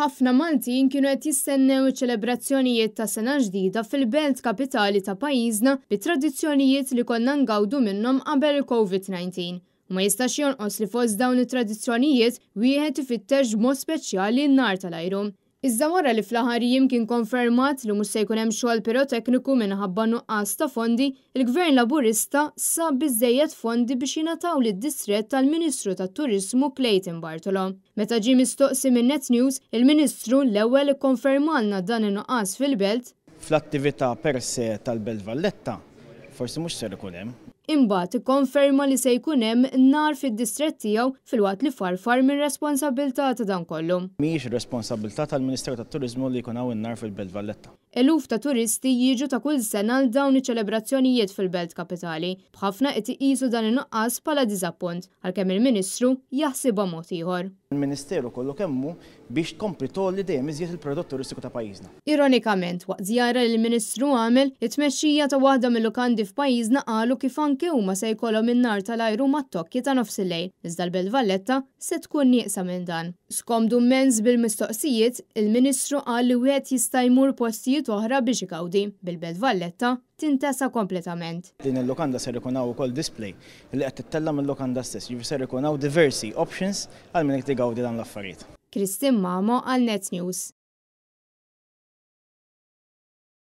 Ħafna Maltin kienu qed jistennew iċ-ċelebrazzjonijiet ta' sena ġdida fil-belt kapitali ta' pajjiżna bi tradizzjonijiet li konna ngawdu minnhom qabel il-Covid-19. U ma jistax jonqos li fost dawn it-tradizzjonijiet wieħed ifittex b'mod speċjali n-nar tal-ajru. Iżda wara li fl-aħħar jiem kien konfermat li mhux se jkun hemm xogħol pirotekniku minħabba nuqqas ta' fondi, il-Gvern Laburista sab biżżejjed fondi biex jingħataw lid-distrett tal-Ministru tat-Turiżmu Clayton Bartolo. Meta ġie mistoqsi minn Net News, il-Ministru l-ewwel ikkonfermalna dan in-nuqqas fil-Belt. Fl-attività per se tal-Belt Valletta forsi mhux ser ikun hemm. Imbagħad ikkonferma li se jkun hemm nar fid-distrett tiegħu filwaqt li farfar mir-responsabbiltà ta' dan kollu. Mhijiex ir-responsabbiltà tal-Ministeru tat-Turiżmu li jkun hawn in-nar fil-Belt Valletta. Eluf ta' turisti jiġu ta' kull sena għal dawn iċ-ċelebrazzjonijiet fil-Belt Kapitali, b'ħafna qed iqisu dan in-nuqqas bħala diżappunt, għalkemm il-Ministru jaħsibha mod ieħor. Il-Ministeru kollu kemm hu biex tkompli tgħolli dejjem iżjed il-prodott turistiku ta' pajjiżna. Ironikament, waqt żjara li l-Ministru għamel, it-tmexxija ta' waħda mil-lukandi f'pajjiżna qalu kif anke huma se jkollhom in-nar tal-ajru mat-tokki ta' nofsillejl, iżda l-Belt Valletta se tkun nieqsa minn dan. Skomdu mmens bil-mistoqsijiet, il-Ministru qal li wieħed jista' jmur postijiet oħra biex igawdi, bil-Belt Valletta tintesa kompletament. Din il-lukanda ser ikun hawn ukoll display li qed tittella' mil-lukanda stess, jiġifieri ser ikun hawn diversi options għal min irid igawdi dawn l-affarijiet. Christine Mamo għal Net News.